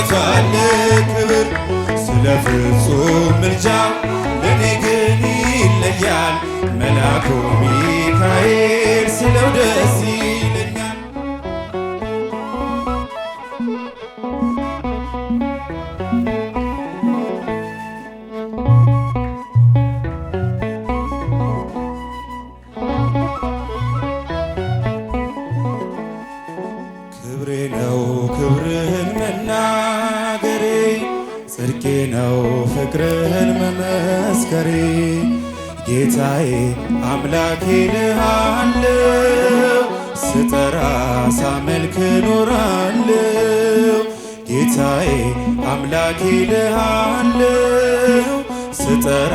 ለአንደበቱ አለ ክብር ስለ ፍጹም ምልጃው ለእኔ ግን ይለያል መልአኩ ሚካኤል ስለው ደስ ይለኛል። ክብሬ ነው ክብርህን መናገሬ ጽድቄ ነው ፍቅርህን መመስከሬ ጌታዬ አምላኬ ልሃለው ስጠራ ሳመልክ ኖራለው ጌታዬ አምላኬ ልሃለው ስጠራ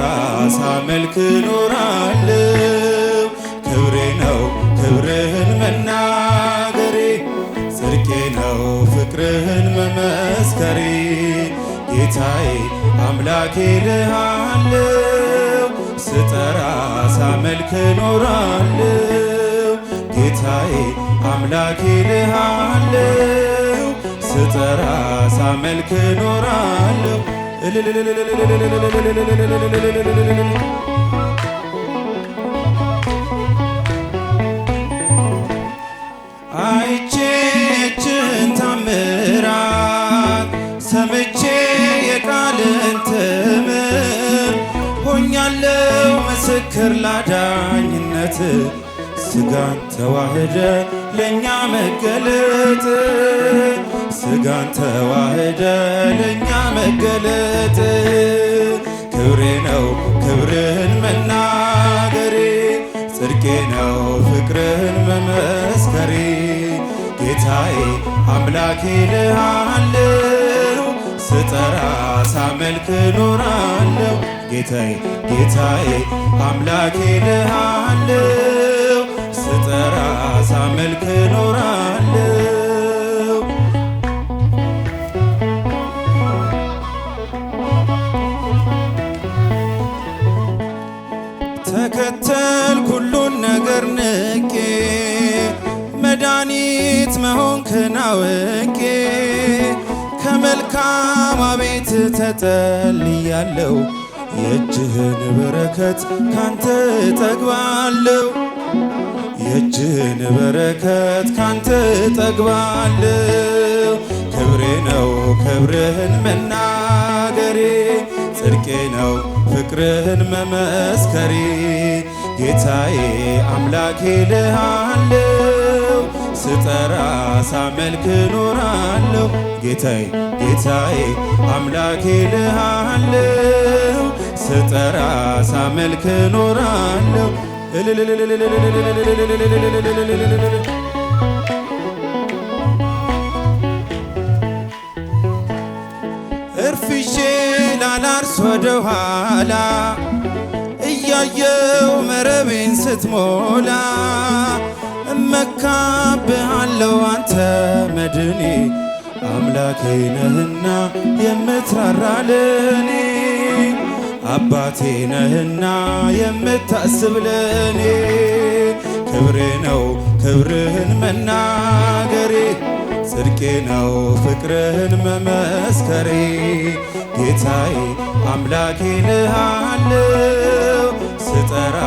ሳመልክ ኖራለው ክብሬ ነው ክብርህን መናገሬ ጽድቄ ነው ፍቅርህን መመስከሬ ጌታዬ አምላኬ ልሃለው ስጠራ ሳመልክ ኖራለው ጌታዬ አምላኬ ልሃለው ስጠራ ሳመልክ ኖራለው። አይቼ እጅህን ታምራት ሰምቼ የቃልን ትምህርት ሆኛለው ምስክር ላዳኝነት ስጋን ተዋህደ ለእኛ መገለጥ ስጋን ተዋህደ ለእኛ መገለጥ ክብሬ ነው ክብርህን መናገሬ ጽድቄ ነው ፍቅርህን መመስከሬ ጌታዬ አምላኬ ልሃለው ስጠራ ሳመልክ ኖራለው ጌታዬ ጌታዬ አምላኬ ልሃለው ስጠራ ሳመልክ ኖራለው። ተከተል ሁሉን ነገር ንቄ መድኃኒት መሆንክን አውቄ ከመልካም ቤት ተጠልያለሁ የእጅህን በረከት ካንተ እጠግባለሁ የእጅህን በረከት ካንተ እጠግባለሁ። ክብሬ ነው ክብርህን መናገሬ ጽድቄ ነው ፍቅርህን መመስከሬ ጌታዬ አምላኬ ልሃለው ስጠራ ሳመልክ ኖራለሁ ጌታዬ ጌታዬ አምላኬ ልሃለው ስጠራ ሳመልክ ኖራለሁ። እርፍዤ ላላርስ ወደ ኋላ እያየው መረቤን ስትሞላ እመካብሃለው አንተ መድኔ አምላኬ ነህና የምትራራ ለኔ አባቴ ነህና የምታስብ ለኔ ክብሬ ነው ክብርህን መናገሬ ጽድቄ ነው ፍቅርህን መመስከሬ ጌታዬ አምላኬ ልሃለው ስጠራ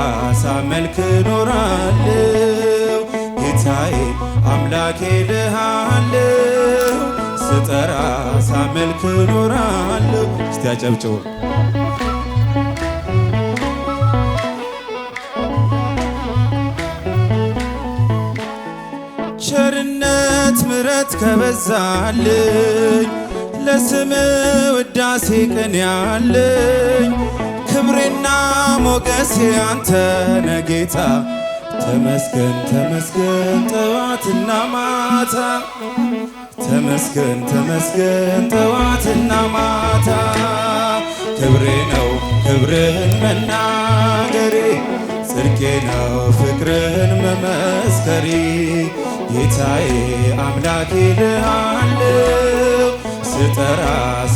ሳመልክ ኖራለው ጌታዬ አምላኬ ልሃለው ስጠራ ሳመልክ ኖራለው። እስቲ አጨብጭቡ። ቸርነት ምረት ከበዛልኝ ለስም ውዳሴ ቅን ያለኝ ክብሬና ሞገሴ አንተ ነህ ጌታ ተመስገን ተመስገን ጠዋትና ማታ ተመስገን ተመስገን ጠዋትና ማታ ክብሬ ነው ክብርህን መናገሬ ጽድቄ ነው ፍቅርህን መመስከሬ ጌታዬ አምላኬ ልሃለው ስጠራ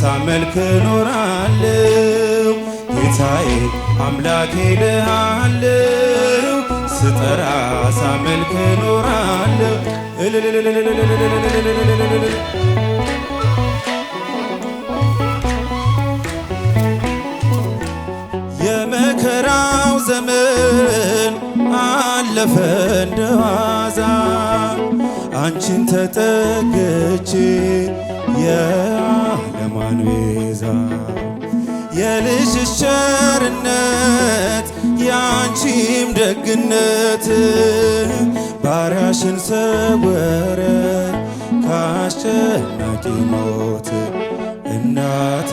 ሳመልክ ኖራለው ጌታዬ አምላኬ ልሃለው ስጠራ ሳመልክ ኖራለው። ዘመን አለፈ እንደ ዋዛ አንቺን ተጠግቼ የዓለሟን ቤዛ የልጅሽ ቸርነት የአንቺም ደግነት ባሪያሽን ሰወረ ካስጨናቂ ሞት። እናቴ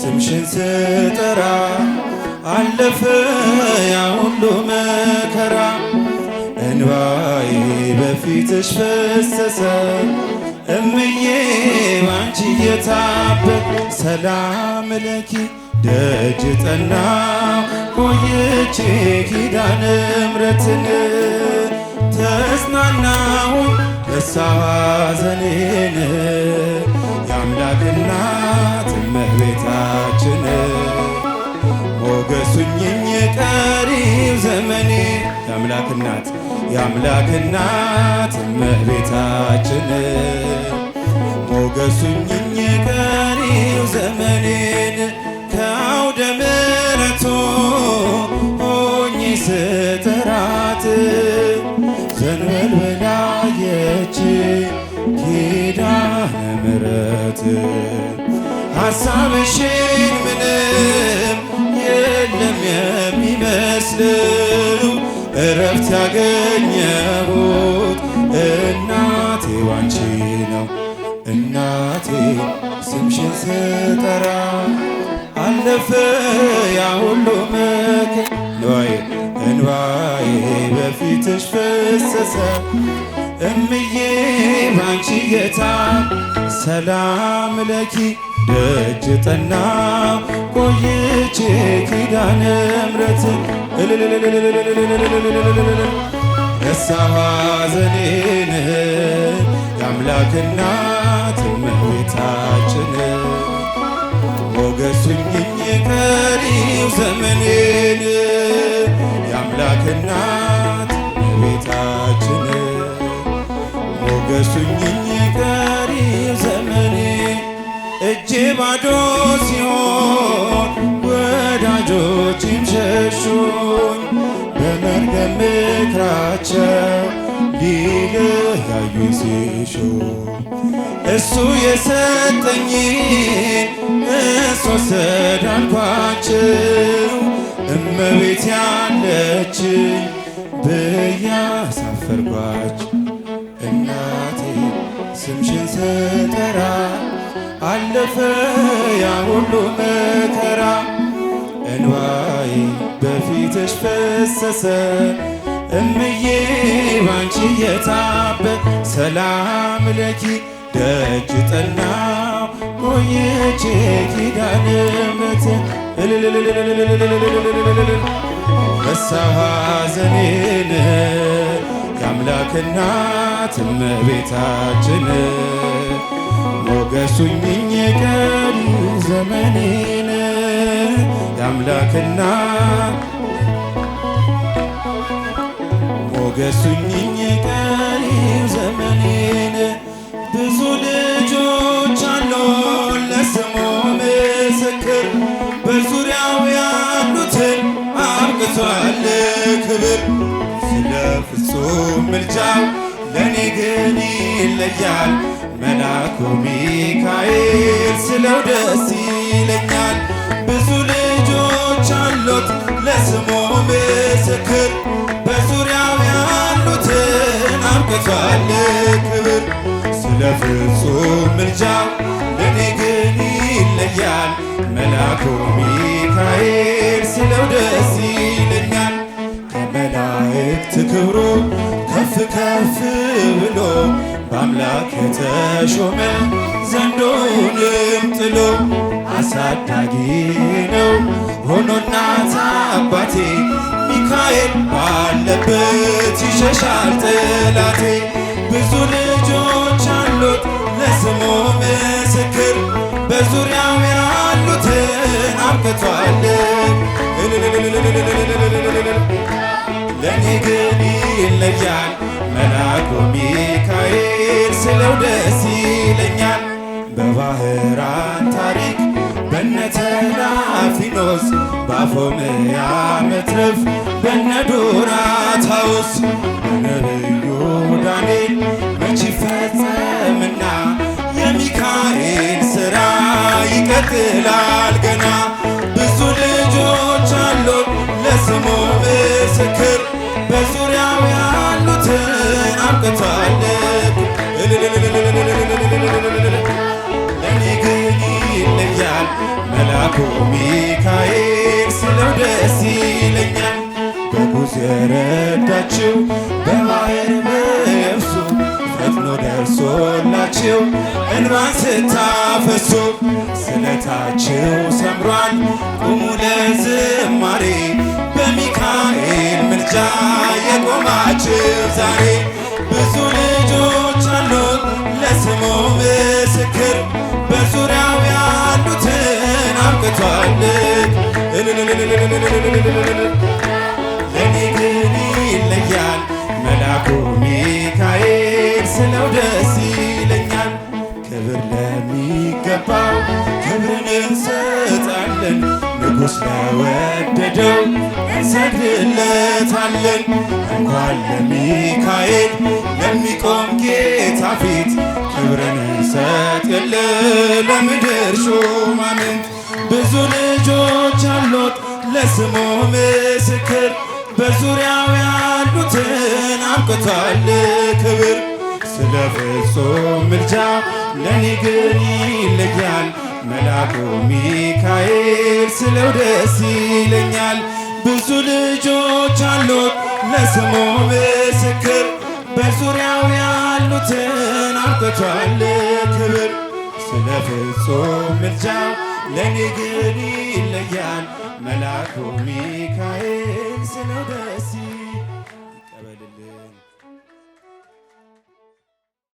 ስምሽን ስጠራ አለፈ ያ ሁሉ መከራ እንባዬ በፊትሽ ፈሰሰ እምዬ ባንቺ እየታበ ሰላም ለኪ ደጅ ጠና ቆይቼ ኪዳነ ምሕረትን ተጽናናሁ ረሳሁ ሐዘኔን የአምላክ እናት እመቤታችን ሞገሱኝኝ ቀሪው ዘመኔ የአምላክ እናት የአምላክ እናት እመቤታችን ሞገሱኝኝ ቀሪው ዘመኔን ከአውደ ምሕረቱ ሆኜ ስጠራት ዘንበል ብላ አየች ኪዳነ ምሕረት ሐሳብሽን ምንም የለም የሚመስለው እረፍት ያገኘሁት እናቴ ባንቺ ነው። እናቴ ስምሽን ስጠራ አለፈ ያ ሁሉ መከራ እንባዬ በፊትሽ ፈሰሰ እምዬ ባንቺ ጌታ ሰላም ለኪ ደጅ ጠና ቆይቼ ኪዳነ ምሕረትን ረሳሁ ሐዘኔን የአምላክ እናት እመቤታችን ሞገሱኝኝ ቀሪው ዘመኔን የአምላክ እናት እመቤታችን ሞገሱኝኝ ቀሪው ዘመኔ እጄ ባዶ ሲሆን ወዳጆቼም ሸሹኝ በመርገም ምክራቸው ሊለያዩኝ ሲሹ እሱ የሰጠኝን እሱ ወሰደ አልኳቸው እመቤት ያለችኝ ብዬ አሳፈርኳቸው። እናቴ ስምሽን ስጠራ አለፈ ያ ሁሉ መከራ እንባዬ በፊትሽ ፈሰሰ እምዬ ባንቺ የታበ ሰላም ለኪ ደጅ ጠናው ቆይቼ ኪዳነ ምሕረትን ረሳሁ ሐዘኔን የአምላክ እናት እመቤታችን ሞገሱኝኝ ቀሪው ዘመኔን የአምላክ እናት ሞገሱኝኝ ቀሪው ዘመኔን ብዙ ልጆች አሉን ለስሙ ምስክር በዙሪያው ያሉትን አብቅቷል ክብር ስለ ፍጹም ምልጃው ለእኔ ግን ይለያል መልአኩ ሚካኤል ስለው ደስ ይለኛል። ብዙ ልጆች አሉት ለስሙ ምስክር በዙሪያው ያሉትን አብቅቷል ክብር ስለ ፍጹም ምልጃው ለእኔ ግን ይለያል መልአኩ ሚካኤል ስለው ደስ ይለኛል። ከመላእክት ክብሩ ከፍ ከፍ ብሎ በአምላክ የተሾመ ዘንዶንም ጥሎ አሳዳጊ ነው ሆኖ እናት አባቴ ሚካኤል ባለበት ይሸሻል ጠላቴ። ብዙ ልጆች አሉት ለስሙ ምስክር በዙሪያው ያሉትን አብቅቷል። ለእኔ ግን ይለያል መልአኩ ሚካኤል ስለው ደስ ይለኛል። በባህራን ታሪክ በነ ተላፊኖስ ባፎምያ መትረፍ በነ ዱራታውስ በነብዩ ዳንኤል መች ፈጸምና የሚካኤል ሥራ ይቀጥላል ገና። ብዙ ልጆች አሉት ለስሙ ምስክር በዙሪያው ያሉትን አብቅቷል። ለኔ ግን ይለያል መልአኩ ሚካኤል ስለው ደስ ይለኛል። በጉዞ የረዳችው በባሕር በየብሱ ፈጥኖ ደርሶላችሁ እንባን ስታፈሱ ስለታችሁ ሰምሯል። ቁሙ ለዝማሬ በሚካኤል ምልጃ የቆማችሁ ዛሬ። ብዙ ልጆች አሉት ለስሙ ምስክር በዙሪያው ያሉትን አብቅቷል። ለኔ ግን ይለያል መልአኩ ሚካኤል ስለው ደስ ይለኛል። ክብር ለሚገባው ክብርን እንሰጣለን፣ ንጉሥ ለወደደው እንሰግድለታለን። እንኳን ለሚካኤል ለሚቆም ጌታ ፊት ክብርን እንሰጥ የለ ለምድር ሹማምንት። ብዙ ልጆች አሉት ለስሙ ምስክር በዙሪያው ያሉትን አብቅቷል ክብር። ስለ ፍጹም ምልጃ ለኔ ግን ይለያል መልአኩ ሚካኤል ስለው ደስ ይለኛል። ብዙ ልጆች አሉት ለስሙ ምስክር በዙሪያው ያሉትን አብቅቷል ክብር። ስለ ፍጹም ምልጃ ለኔ ግን ይለያል መልአኩ ሚካኤል ስለው ደስ